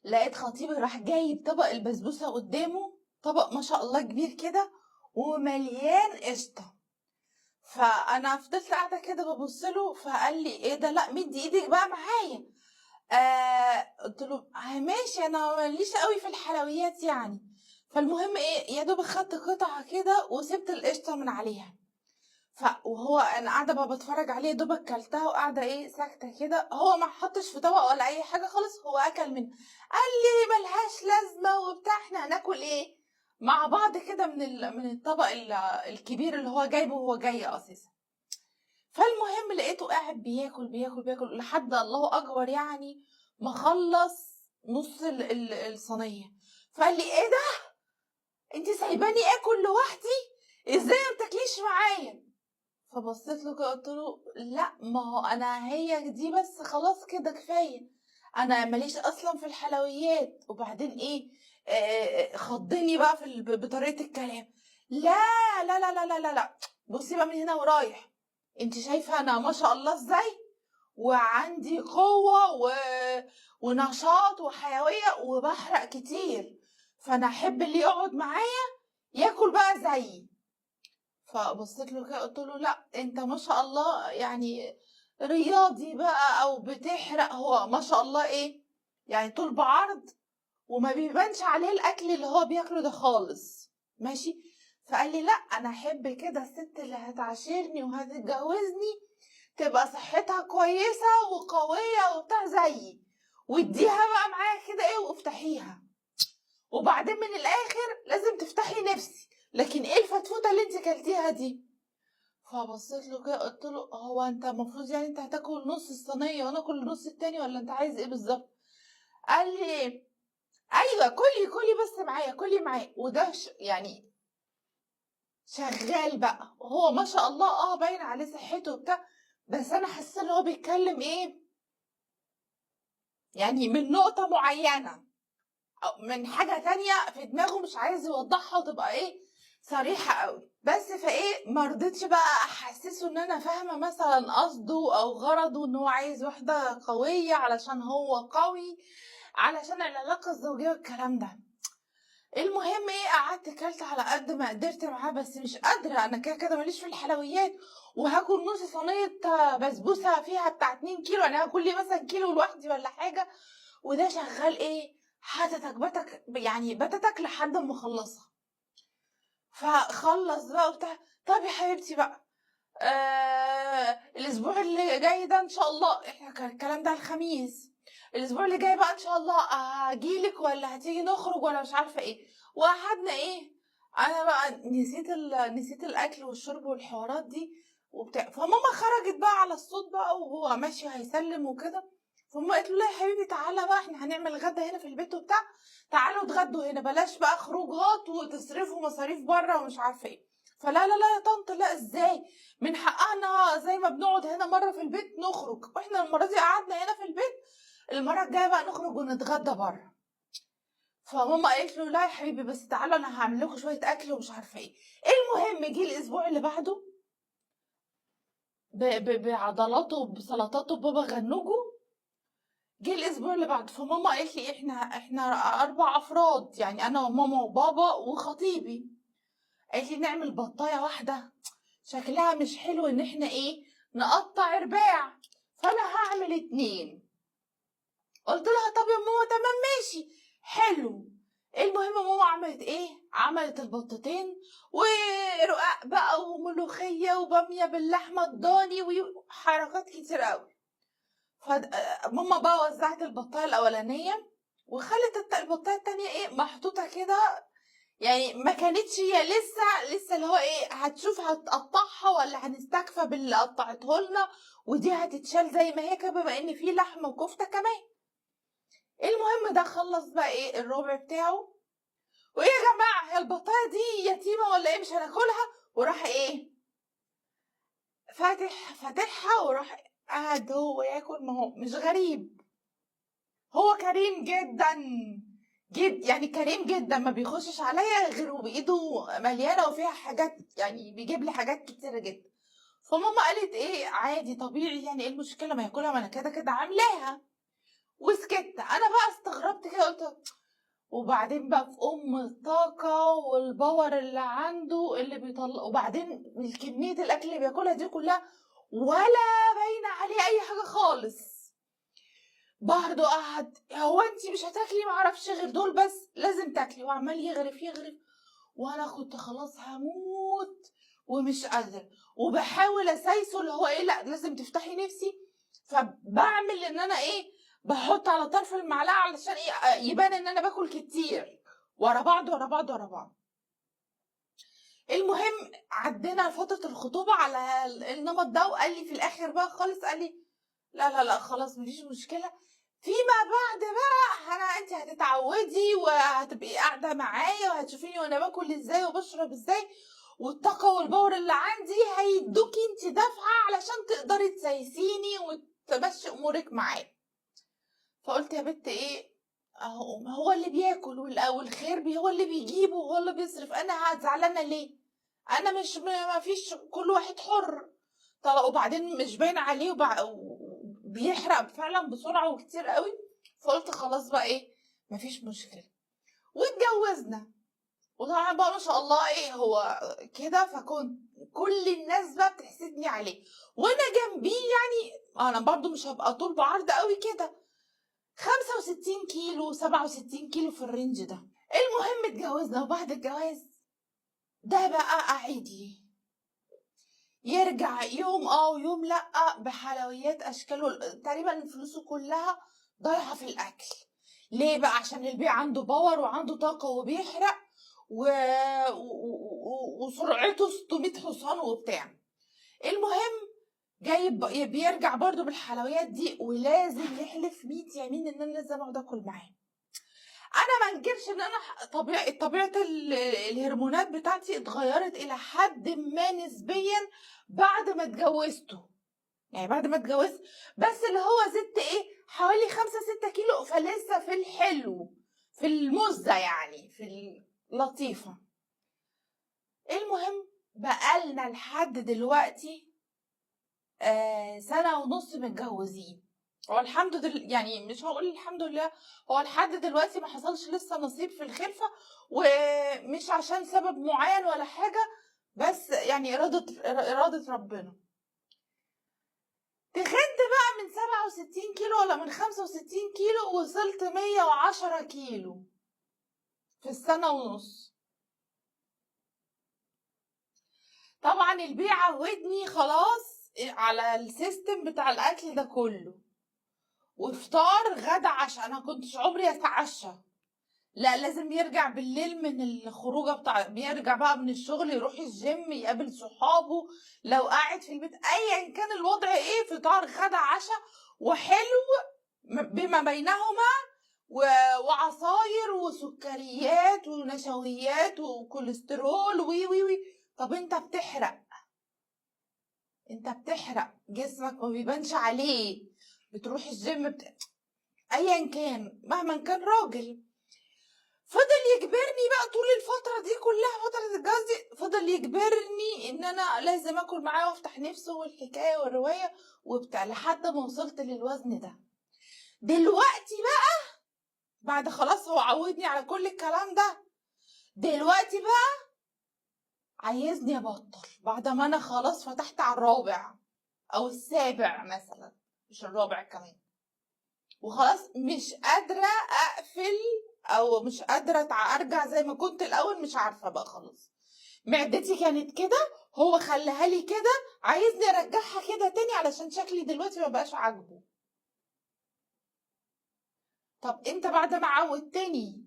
لقيت خطيبي راح جايب طبق البسبوسه قدامه، طبق ما شاء الله كبير كده ومليان قشطه. فانا فضلت قاعدة كده ببص له، فقال لي ايه ده؟ لا مدي ايدك بقى معايا. قلت له ماشي، انا ماليش قوي في الحلويات يعني. فالمهم ايه، يا دوب خدت قطعه كده وسبت القشطه من عليها. وهو انا قاعدة بقى بتفرج عليه، دوب اكلتها وقاعدة ايه ساكته كده، هو ما حطش في طبق ولا اي حاجة خالص، هو اكل منه. قال لي ملهاش لازمه وبتاع، احنا هناكل ايه مع بعض كده من الطبق الكبير اللي هو جايبه وهو جاي اساسا. فالمهم لقيته قاعد بياكل بياكل بياكل لحد الله اكبر، يعني ما خلص نص الصينية. فقال لي ايه ده؟ انت سايباني اكل لوحدي؟ ازاي ما بتاكليش معايا؟ فبصيت له كده قلت له لا، ما هو انا هي دي بس، خلاص كده كفاية، انا ماليش اصلا في الحلويات. وبعدين ايه، خضني بقى في بطريقة الكلام. لا لا لا لا لا لا لا، بصي بقى من هنا ورايح، انت شايفه انا ما شاء الله ازاي، وعندي قوة ونشاط وحيوية وبحرق كتير، فانا احب اللي يقعد معايا ياكل بقى زيي. فبصيت له كده قلت له لا انت ما شاء الله يعني رياضي بقى او بتحرق، هو ما شاء الله ايه يعني طول بعرض وما بيبانش عليه الاكل اللي هو بياكله ده خالص، ماشي. فقال لي لا انا احب كده الست اللي هتعاشرني وهتتجوزني تبقى صحتها كويسة وقويه وبتاع زيي، واديها بقى معايا كده ايه وافتحيها، وبعدين من الاخر لازم تفتحي نفسي، لكن ايه الفتفوته اللي انت كلتيها دي؟ فبصيت له كده قلت له هو انت المفروض يعني انت هتاكل نص الصينية وانا اكل النص التاني، ولا انت عايز ايه بالظبط؟ قال لي ايوه كلي كلي بس معايا، كلي معايا. وده يعني شغال بقى، وهو ما شاء الله باين عليه صحته وبتاع، بس انا حاسه ان هو بيتكلم ايه يعني من نقطة معينة او من حاجة تانية في دماغه مش عايز يوضحها وتبقى ايه صريحه قوي بس. فايه ما رضيتش بقى احسسه ان انا فاهمه مثلا قصده او غرضه ان هو عايز واحدة قوية علشان هو قوي، علشان العلاقة الزوجية والكلام ده. المهم ايه، قعدت كلت على قد ما قدرت معاه، بس مش قادرة، انا كده كده ماليش في الحلويات، وهاكل نص صينية بسبوسه فيها بتاع 2 كيلو، انا هاكل لي مثلا كيلو لوحدي ولا حاجة. وده شغال ايه حاطط بتك يعني بتتك لحد ما اخلصها. فخلص بقى وبتاع، طب يا حبيبتي بقى الاسبوع اللي جاي ده ان شاء الله، احنا كان الكلام ده الخميس، الاسبوع اللي جاي بقى ان شاء الله هجيلك ولا هتيجي نخرج ولا مش عارفه ايه. وقعدنا ايه، انا بقى نسيت الاكل والشرب والحوارات دي وبتاع. فماما خرجت بقى على الصوت بقى وهو ماشي هيسلم وكده، فماما قالت له لا يا حبيبي تعالى بقى، احنا هنعمل غدا هنا في البيت وبتاع، تعالوا اتغدوا هنا، بلاش بقى خروجات وتصرفوا مصاريف بره ومش عارفه ايه. فلا لا لا يا طنط، لا ازاي، من حقنا زي ما بنقعد هنا مرة في البيت نخرج، واحنا المرة دي قعدنا هنا في البيت، المرة الجاية بقى نخرج ونتغدى بره. فماما قالت له لا يا حبيبي بس تعالوا انا هعمل لكم شوية اكل ومش عارفه ايه. المهم جه الاسبوع اللي بعده بعضلاته بسلطاته بابا غنوجه، جه الاسبوع اللي بعده. فماما قالت لي احنا 4 افراد، يعني انا وماما وبابا وخطيبي. قالت لي نعمل بطايه واحدة شكلها مش حلو ان احنا ايه نقطع رباع، فانا هعمل 2. قلت لها طب يا ماما تمام ماشي حلو. المهم ماما عملت ايه، عملت البطتين ورقاق بقى وملوخيه وباميه باللحمه الضاني وحركات كتير قوي. فماما بقى وزعت البطايه الاولانية وخلت البطايه التانية ايه محطوطة كده، يعني ما كانتش هي لسه اللي هو ايه هتشوف هتقطعها ولا هنستكفى باللي قطعته لنا، ودي هتتشال زي ما هي كده بما ان في لحمه وكفته كمان. المهم ده خلص بقى ايه الربع بتاعه، وايه يا جماعة هي البطايه دي يتيمة ولا ايه مش هناكلها، وراح ايه فاتحها وراح قعد هو ياكل. ما هو مش غريب، هو كريم جدا جد يعني، كريم جدا، ما بيخشش عليا غير وبايده مليانة وفيها حاجات، يعني بيجيب لي حاجات كتيرة جدا. فماما قالت ايه عادي طبيعي، يعني ايه المشكلة ما ياكلها، ما انا كده كده عاملاها. وسكت. انا بقى استغربت كده قلت قشطه. وبعدين بقى في ام الطاقة وال power اللي عنده اللي بيطلع، وبعدين كمية الاكل اللي بياكلها دي كلها ولا باينة عليه اي حاجة خالص. برضه قعد هو انت مش هتاكلي معرفش غير دول بس، لازم تاكلي، وعمال يغرف يغرف، وانا كنت خلاص هموت ومش قادرة، وبحاول اسايسه اللي هو ايه، لا لازم تفتحي نفسي، فبعمل ان انا ايه، بحط على طرف المعلقة علشان ايه، يبان ان انا باكل كتير، ورا بعض ورا بعض ورا بعض. المهم عدينا فترة الخطوبة على النمط ده، وقال لي في الاخر بقى خالص، قال لي لا لا لا خلاص مفيش مشكلة، فيما بعد بقى انا انت هتتعودي وهتبقي قاعدة معايا وهتشوفيني وانا باكل ازاي وبشرب ازاي، والطاقة وال power اللي عندي هيدوكي انت دفعه علشان تقدري تسايسيني وتمشي امورك معايا. فقلت يا بت ايه، اهو هو اللي بياكل والخير هو اللي بيجيبه وهو اللي بيصرف، انا زعلانة ليه؟ انا مش ما فيش، كل واحد حر. طلع وبعدين مش باين عليه بيحرق فعلا بسرعة وكتير قوي. فقلت خلاص بقى ايه، مفيش مشكلة، واتجوزنا. وطبعا بقى ما شاء الله ايه هو كده، فكنت كل الناس بقى بتحسدني عليه، وانا جنبيه يعني انا برضو مش هبقى طول بعرض قوي كده، 65 كيلو 67 كيلو في ال range ده. المهم اتجوزنا، وبعد الجواز ده بقى قاعد لي يرجع يوم ويوم لأ بحلويات اشكاله، تقريبا فلوسه كلها ضايعة في الاكل. ليه بقى؟ عشان البيع عنده power وعنده طاقة وبيحرق وسرعته 600 حصان وبتاع. المهم جايب بيرجع برضو بالحلويات دي، ولازم يحلف 100 يمين ان انا لازم اقعد اكل معاه. انا ما انكرش ان انا طبيعة الهرمونات بتاعتي اتغيرت الى حد ما نسبيا بعد ما اتجوزته، يعني بعد ما اتجوزت، بس اللي هو زدت ايه حوالي 5-6 كيلو، فلسه في الحلو في المزة يعني في اللطيفة. المهم بقالنا لحد دلوقتي 1.5 سنة متجوزين، هو الحمد لله، يعني مش هقول الحمد لله، هو لحد دلوقتي ما حصلش لسه نصيب في الخلفة، ومش عشان سبب معين ولا حاجة، بس يعني إرادة ربنا. تخنت بقى من 67 كيلو ولا من 65 كيلو، وصلت 110 كيلو في السنة ونص. طبعا البيع عودني خلاص على ال system بتاع الأكل ده كله، وفطار غدا عشاء، انا كنتش عمري اتعشى، لا لازم يرجع بالليل من الخروجه بتاع، بيرجع بقى من الشغل يروح الجيم يقابل صحابه، لو قاعد في البيت ايا كان الوضع ايه، فطار غدا عشاء وحلو بما بينهما وعصاير وسكريات ونشويات وكوليسترول وي وي وي. طب انت بتحرق، انت بتحرق جسمك ما بيبانش عليه، بتروح الجيم ايا كان مهما كان راجل. فضل يجبرني بقى طول الفترة دي كلها، فترة الجواز دي فضل يجبرني ان انا لازم اكل معاه وافتح نفسه والحكاية والرواية وبتاع، لحد ما وصلت للوزن ده. دلوقتي بقى بعد خلاص هو عودني على كل الكلام ده، دلوقتي بقى عايزني ابطل بعد ما انا خلاص فتحت على الرابع او السابع مثلا، مش الرابع كمان، وخلاص مش قادرة اقفل او مش قادرة ارجع زي ما كنت الاول، مش عارفة بقى خلاص. معدتي كانت كده، هو خلاها لي كده، عايزني ارجعها كده تاني علشان شكلي دلوقتي ما بقاش عاجبه. طب انت بعد ما عودتني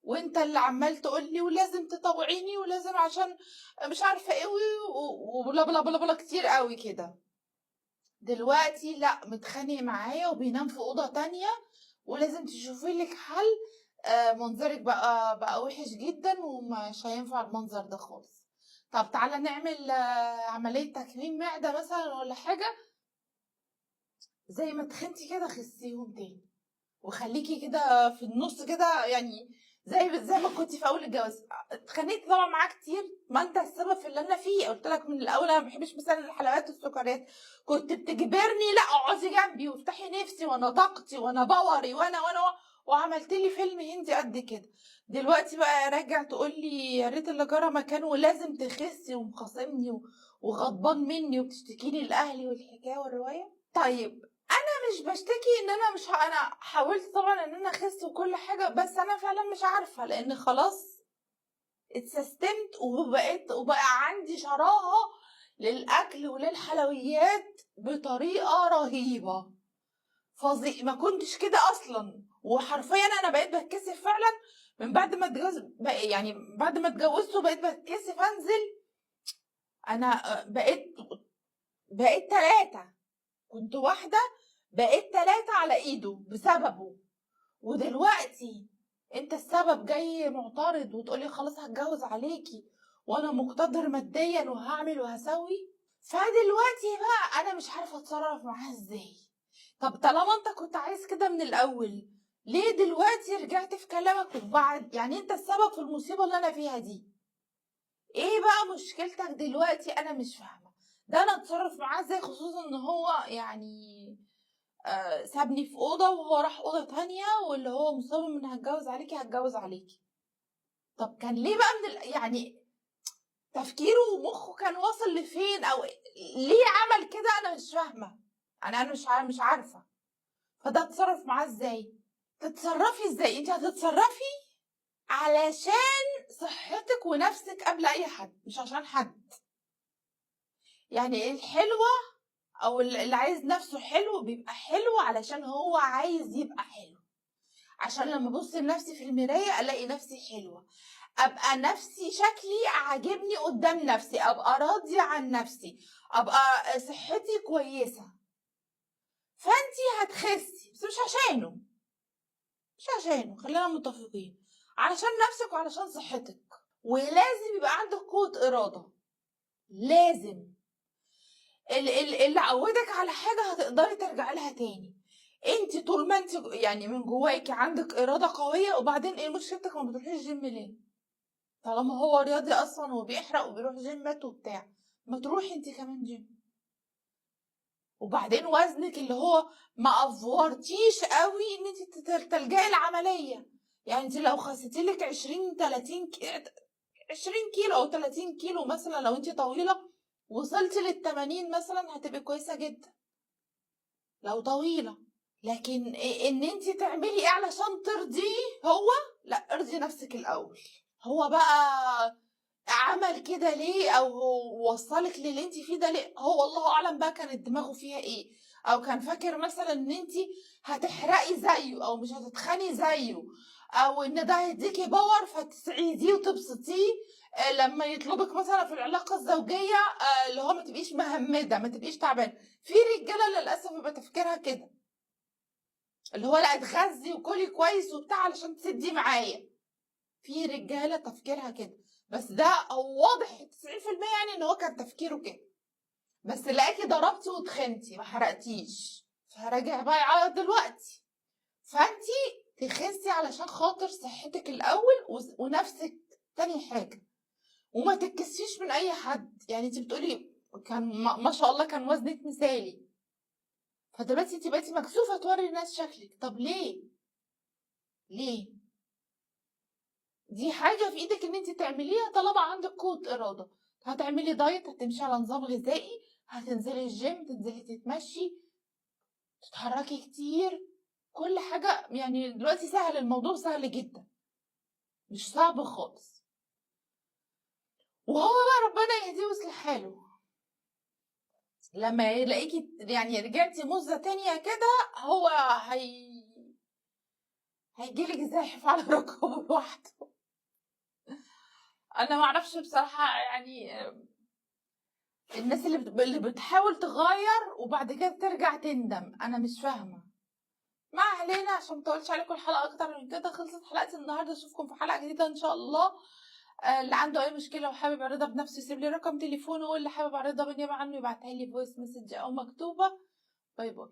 وانت اللي عمال تقول لي ولازم تطوعيني ولازم عشان مش عارفه ايه وبلا بلا بلا بلا كتير قوي كده، دلوقتي لا متخانق معايا وبينام في اوضة تانية ولازم تشوفي لك حل، منظرك بقى وحش جدا ومش هينفع المنظر ده خالص. طب تعالى نعمل عملية تكميم معده مثلا ولا حاجة، زي ما تخنتي كده خسيهم تاني وخليكي كده في النص كده، يعني زي ما كنتي في اول الجواز. اتخانقت طبعا معاه كتير، ما انت السبب في اللي انا فيه، قلت لك من الاول انا ما بحبش مثلا الحلويات والسكريات، كنت بتجبرني لا اقعدي جنبي وافتحي نفسي وانا طاقتي وانا power ي وانا وانا وعملت لي فيلم هندي قد كده. دلوقتي بقى راجع تقول لي يا ريت اللي جرى مكانه ولازم تخسي، ومخاصمني وغضبان مني وبتشتكيني لاهلي والحكاية والرواية. طيب انا مش بشتكي ان انا مش انا حاولت طبعا ان انا اخس وكل حاجة، بس انا فعلا مش عارفه، لان خلاص اتسستمت وبقى عندي شراهه للاكل وللحلويات بطريقة رهيبة فظيع. ما كنتش كده اصلا، وحرفيا انا بقيت بتكسف فعلا من بعد ما اتجوز، يعني بعد ما اتجوزت وبقيت بتكسف انزل. انا بقيت 3، كنت واحدة بقيت 3 على ايده بسببه. ودلوقتي انت السبب، جاي معترض وتقولي خلاص هتجوز عليكي وانا مقتدر ماديا وهعمل وهسوي. فدلوقتي بقى انا مش عارفه اتصرف معاه ازاي. طب طالما انت كنت عايز كده من الاول، ليه دلوقتي رجعت في كلامك؟ وبعد يعني انت السبب في المصيبة اللي انا فيها دي. ايه بقى مشكلتك دلوقتي؟ انا مش فاهمه ده انا اتصرف معاه ازاي، خصوصا ان هو يعني سابني في اوضة وهو راح اوضة تانية، واللي هو مصمم ان هتجوز عليكي هتجوز عليكي. طب كان ليه بقى من يعني تفكيره ومخه كان واصل لفين، او ليه عمل كده؟ انا مش فاهمه، انا مش عارفه. فده اتصرف معاه ازاي؟ تتصرفي ازاي؟ انت هتتصرفي علشان صحتك ونفسك قبل اي حد، مش عشان حد. يعني الحلوة او اللي عايز نفسه حلو بيبقى حلو علشان هو عايز يبقى حلو، عشان لما ابص لنفسي في المراية الاقي نفسي حلوة، ابقى نفسي شكلي عاجبني قدام نفسي، ابقى راضية عن نفسي، ابقى صحتي كويسة. فانتي هتخسي بس مش عشانه، مش عشانه، خلينا متفقين، علشان نفسك وعلشان صحتك. ولازم يبقى عندك قوة اراده، لازم. اللي عودك على حاجة هتقدري ترجعي لها تاني. انت طول ما انت يعني من جواكي عندك اراده قوية. وبعدين ايه مشكلتك ما بتروحيش جيم ليه؟ طالما هو رياضي اصلا وبيحرق وبيروح جيمات وبتاع، ما تروحي انت كمان جيم. وبعدين وزنك اللي هو ما افورتيش قوي ان انت تلجئي العملية. يعني انت لو خسيتي لك 20 30 20 كيلو او 30 كيلو مثلا، لو انت طويلة وصلتي لل80 مثلا هتبقي كويسة جدا لو طويلة. لكن ان انت تعملي ايه علشان ترضيه هو؟ لا، ارضي نفسك الاول. هو بقى عمل كده ليه او وصلك للي انت فيه ده ليه؟ هو الله اعلم بقى كانت دماغه فيها ايه، او كان فاكر مثلا ان انت هتحرقي زيه او مش هتتخني زيه، او ان ده هيديكي power فتسعديه وتبسطيه لما يطلبك مثلا في العلاقة الزوجية، اللي هو ما تبقيش مهمده، ما تبقيش تعبانة. في رجاله للاسف بيبقى تفكيرها كده، اللي هو لا اتغذي وكلي كويس وبتاع علشان تسدي معايا. في رجاله تفكيرها كده، بس ده واضح 90% يعني ان هو كان تفكيره كده، بس لقاكي ضربتي وتخنتي ما حرقتيش، فراجع بقى يعيط دلوقتي. فانتي تخسي علشان خاطر صحتك الاول ونفسك تاني حاجة، وما تتكسفيش من اي حد. يعني انت بتقولي كان ما شاء الله كان وزنك مثالي، فدلوقتي انت بقيتي مكسوفه توري الناس شكلك. طب ليه؟ ليه؟ دي حاجة في ايدك ان انت تعمليها طالما عندك قوة اراده. هتعملي diet، هتمشي على نظام غذائي، هتنزلي الجيم، تنزلي تتمشي، تتحركي كتير، كل حاجة. يعني دلوقتي سهل، الموضوع سهل جدا، مش صعب خالص. وهو بقى ربنا يهديه ويصلح حاله لما يلاقيكي يعني رجعتي مزه تانية كده، هو هيجيلك زاحف على ركبه لوحده. انا ما اعرفش بصراحة، يعني الناس اللي بتحاول تغير وبعد كده ترجع تندم، انا مش فاهمه. ما علينا، عشان ما اطولش عليكم الحلقة اكتر من كده، خلصت حلقتي النهارده. اشوفكم في حلقة جديدة ان شاء الله. اللي عنده اي مشكلة وحابب يعرضها بنفسه يسيب لي رقم تليفونه، واللي حابب اعرضها بالنيابة عنه يبعتها لي voice message او مكتوبة. bye bye.